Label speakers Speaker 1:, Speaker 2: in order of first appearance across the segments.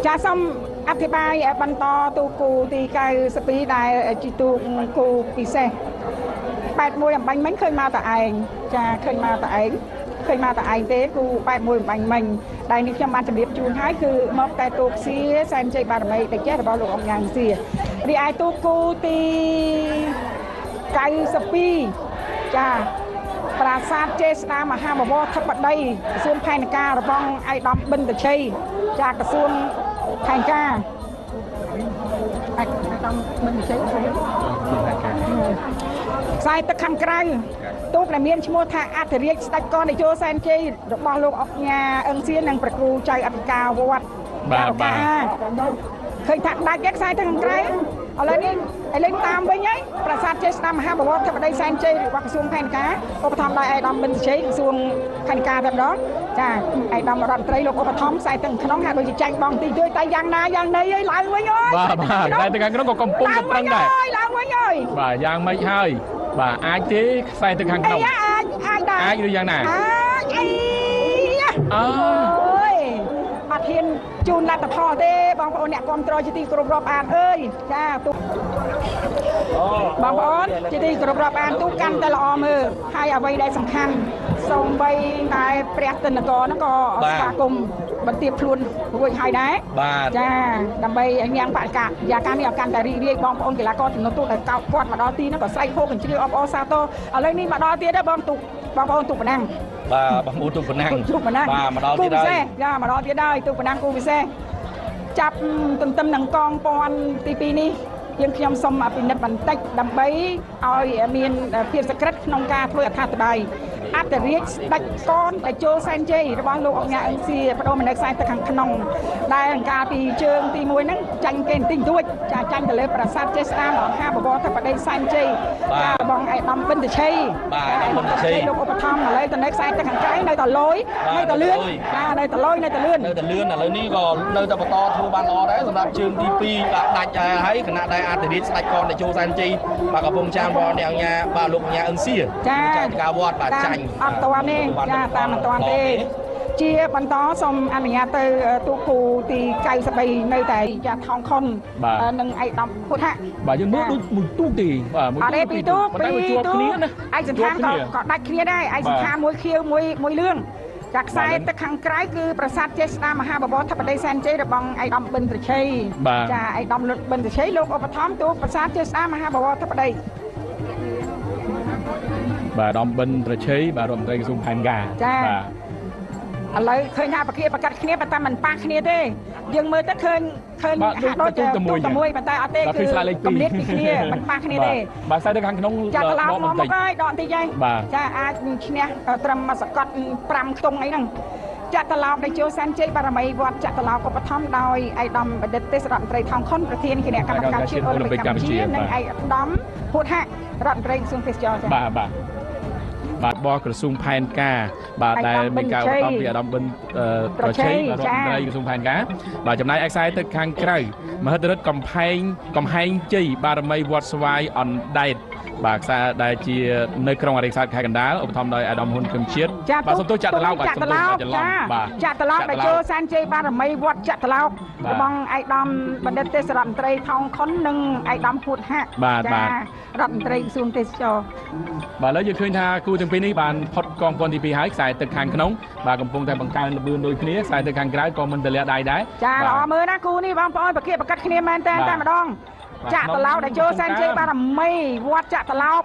Speaker 1: ចាសូមអធិប្បាយបន្តទូគូទី92ដែលជាទូគូពិសេស81អំបញ្ញមិញឃើញមកតែឯងចាឃើញមកតែឯងឃើញមកតែឯងទេគូ81អំបញ្ញមិញដែលនេះខ្ញុំបានជម្រាបជូនហើយគឺមកតែទូខ្សៀសែនជ័យបារមីតិចរបស់លោកអង្គញ៉ាងសៀរីឯទូគូទី92ចាប្រាសាទចេស្តាមហាបវរធិបតីក្រសួងផែនការរបស់ឯកឧត្តមបិណ្ឌជ័យចាក្រសួងផែនការឯកឧត្តមបិណ្ឌជ័យខ្សែទឹកខាងក្រៅទូកដែលមានឈ្មោះថាអធិរាជស្ដេចកននាយកសែនជ័យរបស់លោកអុកញ៉ាអឹងសៀននិងព្រះគ្រូចៅអធិការវត្តបាទបាទឃើញថាដាច់ទេខ្សែទឹកខាងក្រៅឥឡូវនេះឥឡូវតាមវិញហើយប្រាសាទចេស្តាមហាបវរធិបតីសែនជ័យរបស់ក្រសួងផែនការឧបត្ថម្ភដោយឯកឧត្តមបិណ្ឌជ័យក្រសួងផែនការតែម្ដងចាឯកឧត្តមរដ្ឋមន្ត្រីលោកឧបត្ថម្ភខ្សែទឹកក្នុងហាក់ដូចជាចាញ់បងទីជួយតែយ៉ាងណាយ៉ាងណីអីឡើងវិញអើយ
Speaker 2: បាទបាទខ្សែទឹកខាងក្នុងក៏កំពុងតែប្រឹងដែរ
Speaker 1: ឡើងវិញអើយ
Speaker 2: បាទយ៉ាងម៉េចហើយបាទអាចទេខ្សែទឹកខាងក្នុង
Speaker 1: អាចអាចដែរ
Speaker 2: អាចឬយ៉ាងណា
Speaker 1: អាចអីអើយអត់ហ៊ានជូនលទ្ធផលទេបងប្អូនអ្នកគាំទ្រជាទីគោរពរាប់អានអើយចាទូបងប្អូនជាទីគោរពរាប់អានទូកាន់តែល្អមើលហើយអ្វីដែលសំខាន់សូម្បីតែព្រះទិនករហ្នឹងក៏ស្វាគមន៍បន្ទាបខ្លួនរួចហើយដែរចាដើម្បីញ៉ាំងបរិកាយាការនេះឲ្យកាន់តែរីករាយបងប្អូនកីឡាករចំណុចទូដែលកោតគាត់មកដល់ទីហ្នឹងក៏ស្រែកហូកញ្ជ្រៀវអបអរសាទរឥឡូវនេះមកដល់ទៀតដែរបងទូបងប្អូនទូប៉ុណ្ណឹង
Speaker 3: បាទបងប្អូនទូប៉ុណ្ណឹងបាទមកដល់ទៀតហើយ
Speaker 1: ចាមកដល់ទៀតហើយទូប៉ុណ្ណឹងគូពិសេសចាប់ទន្ទឹមនឹងកងពាន់ទី2នេះយើងខ្ញុំសូមពិនិត្យបន្តិចដើម្បីឲ្យមានភាពសក្រិតក្នុងការធ្វើអត្ថាធិប្បាយអត្តរាជស្ដេចកនតេជោសែនជ័យរបស់លោកអង្គអឹងសៀបដូរមនៅខ្សែទឹកខាងក្នុងដែលអង្ការពីជើងទី1ហ្នឹងចាញ់គេបន្តិចបន្តួចចាចាញ់ទៅលើប្រាសាទចេស្តាមហាបវរធិបតីសែនជ័យចាបងឯកឧត្តមបិណ្ឌជ័យ
Speaker 3: បាទបិណ្ឌជ័យ
Speaker 1: លោកឧបត្ថម្ភឥឡូវទៅនៅខ្សែទឹកខាងក្រៅនៅតែលយនៅតែលឿនចានៅតែលយនៅតែលឿន
Speaker 3: នៅតែលឿនឥឡូវនេះក៏នៅតែបន្តធ្វើបានល្អដែរសម្រាប់ជើងទី2បាទដាច់ហើយខណៈដែលអត្តរាជស្ដេចកនតេជោសែនជ័យបាទកំពុងចាំបងអ្នកអង្គបាទលោកអង្គអឹងសៀចាការវត្តបាទចាញ់
Speaker 1: អត់តាន់ទេចាតាមមិនតាន់ទេជាបន្តសូមអនុញ្ញាតទៅទូគូទី93នៅតែចាថងខុននិងឯកឧត្តមពុទ្ធៈ
Speaker 2: បាទយើងមើលដូចមួយទូកទេបាទមួយ
Speaker 1: ទូកពីរទូក
Speaker 2: តែជួបគ្នាណា
Speaker 1: ឯកសណ្ឋានក៏ដាច់គ្នាដែរឯកសណ្ឋានមួយខៀវមួយលឿងចាខ្សែទឹកខាងក្រៅគឺប្រាសាទចេស្តាមហាបវរធិបតីសែនជ័យរបស់ឯកឧត្តមបិណ្ឌត្រជ័យចាឯកឧត្តមបិណ្ឌត្រជ័យលោកឧបត្ថម្ភទូប្រាសាទចេស្តាមហាបវរធិបតី
Speaker 2: បាទឧត្តមបិណ្ឌត្រជ័យបាទរដ្ឋមន្ត្រីក្រសួងផែនការ
Speaker 1: បាទឥឡូវឃើញថាប្រគៀប្រកាត់គ្នាប៉ុន្តែមិនប៉ះគ្នាទេយើងមើលទៅឃើញហាក់ដូចទូតែមួយប៉ុន្តែអត់ទេគឺកម្រិតពីគ្នាមិនប៉ះគ្នាទេ
Speaker 2: បាទខ្សែទៅខាងក្នុង
Speaker 1: ចាត្រឡប់មកមកហើយដកបន្តិចហើយចាអាចឈ្នះត្រឹមសកត់5ខ្ទង់អីហ្នឹងចតឡោកតេជោសែនជ័យបារមីវត្តចតឡោកឧបត្ថម្ភដោយឯកឧត្តមបណ្ឌិតទេសរដ្ឋមន្ត្រីថោងខុនប្រធានគណៈកម្មការជាតិអូឡ িম্প ិកកម្ពុជានិងឯកឧត្តមពុទ្ធៈរដ្ឋមន្ត្រីក្រសួងទេសចរណ៍ចា
Speaker 2: បាទបាទបាទបក្រសួងផែនការបាទដែលមានការឧបត្ថម្ភពីអាដាមបិណ្ឌត្រជ័យរដ្ឋមន្ត្រីក្រសួងផែនការបាទចំណែកឯខ្សែទឹកខាងក្រៅមហិទ្ធិឫទ្ធិកំហែងជ័យបារមីវត្តស្វាយអណ្ដែតបាទខ្សែដែលជានៅក្រុងអរិយសាស្ត្រខេត្តកណ្ដាលឧបត្ថម្ភដោយអាដាមហ៊ុនគឹមជាតិបាទសូមទោសចាក់ត្រឡោកបាទសូមទោសច្រឡំបាទ
Speaker 1: ចាក់ត្រឡោកដែលចូលសែនជ័យបារមីវត្តចាក់ត្រឡោករបស់ឯកឧត្តមបណ្ឌិតទេសរដ្ឋមន្ត្រីថោងខុននិងឯកឧត្តមភួតហៈ
Speaker 2: បាទបាទ
Speaker 1: រដ្ឋមន្ត្រីក្រសួងទេសចរ
Speaker 2: បាទឥឡូវយើងឃើញថាគូទាំងពីរនេះបានផុតកងពាន់ទី2ហើយខ្សែទឹកខាងក្នុងបាទកំពុងតែបង្កើនល្បឿនដូចគ្នាខ្សែទឹកខាងក្រៅក៏មិនទលាក់ដៃដែរ
Speaker 1: ចាល្អមើលណាគូនេះបងប្អូនប្រគៀប្រកាត់គ្នាមែនតើតែម្ដងចាក់ត្រឡោកដែលចូលសែនជ័យបារមីវត្តចាក់ត្រឡោក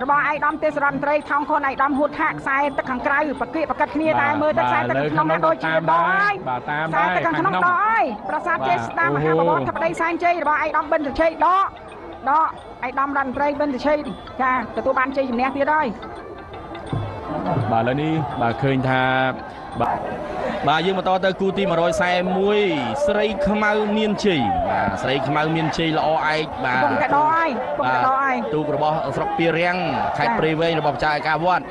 Speaker 1: របស់ឯកឧត្តមទេសរដ្ឋមន្ត្រីថោងខុនឯកឧត្តមហួតហាក់ខ្សែទឹកខាងក្រៅប្រគៀប្រកាត់គ្នាតែមើលទៅខ្សែទឹកក្នុងណាដូចជាដកហើយខ្សែទឹកខាងក្នុងដកហើយប្រាសាទចេស្តាមហាបវរធិបតីសែនជ័យរបស់ឯកឧត្តមបិណ្ឌជ័យដកដកឯកឧត្តមរដ្ឋមន្ត្រីបិណ្ឌជ័យចាទទួលបានជ័យជំនះទៀតហើយ
Speaker 2: បាទឥឡូវនេះបាទឃើញថា
Speaker 3: បាទយើងបន្តទៅគូទី141ស្រីខ្មៅមានជ័យបាទស្រីខ្មៅមានជ័យល្អឯកបាទ
Speaker 1: ពុំតែដកហើយពុំតែដកហើយ
Speaker 3: ទូករបស់ស្រុកពីរាំងខេត្តព្រៃវែងរបស់ប្រជាការវត្ត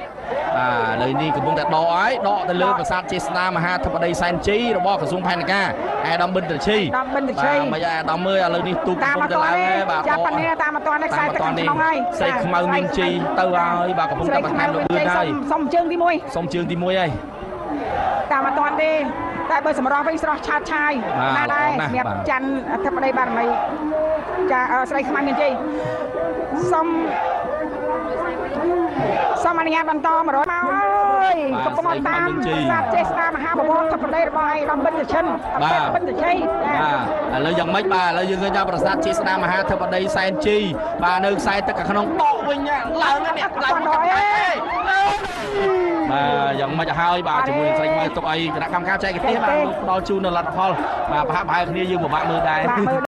Speaker 3: បាទឥឡូវនេះកំពុងតែដកហើយដកទៅលើប្រាសាទចេស្តាមហាធិបតីសែនជ័យរបស់ក្រសួងផែនការឯកឧត្តមបិណ្ឌត្រជ័យបាទមិនឯកឧត្តមមើលឥឡូវនេះទូកកំពុងតែឡើងហើយបាទ
Speaker 1: ចាប់ប៉ុណ្ណេះតាមអត់ទាន់ខ្សែទឹកខាងក្នុងហើយ
Speaker 3: ស្រីខ្មៅមានជ័យទៅហើយបាទកំពុងតែបន្ថែមលឿនហើយ
Speaker 1: សុំជើងទី1
Speaker 3: សុំជើងទី1ហើយ
Speaker 1: តាមអត់ទាន់ទេ តែបើសម្រស់វិញស្រស់ឆាតឆាយណាស់ដែរសម្រាប់ច័ន្ទអធិបតីបារមីចាស្រីខ្មៅមានជ័យសូមអនុញ្ញាតបន្ត100មកហើយកំពុងតាមប្រាសាទចេស្តាមហាបវរធិបតីរបស់ឯកឧត្តមបិណ្ឌឈិនបិណ្ឌជ័យ
Speaker 3: បាទឥឡូវយ៉ាងម៉េចបាទឥឡូវយើងឃើញថាប្រាសាទចេស្តាមហាធិបតីសែនជ័យបាទនៅខ្សែទឹកក្នុងដកវិញឡើងនេះឡើងបាទយ៉ាងម៉េចហើយបាទជាមួយស្រីខ្មៅទុកឲ្យគណៈកម្មការបច្ចេកទេសបាទផ្ដល់ជូននៅលទ្ធផលបាទប្រហាក់ប្រហែលគ្នាយើងពិបាកមើលដែរ។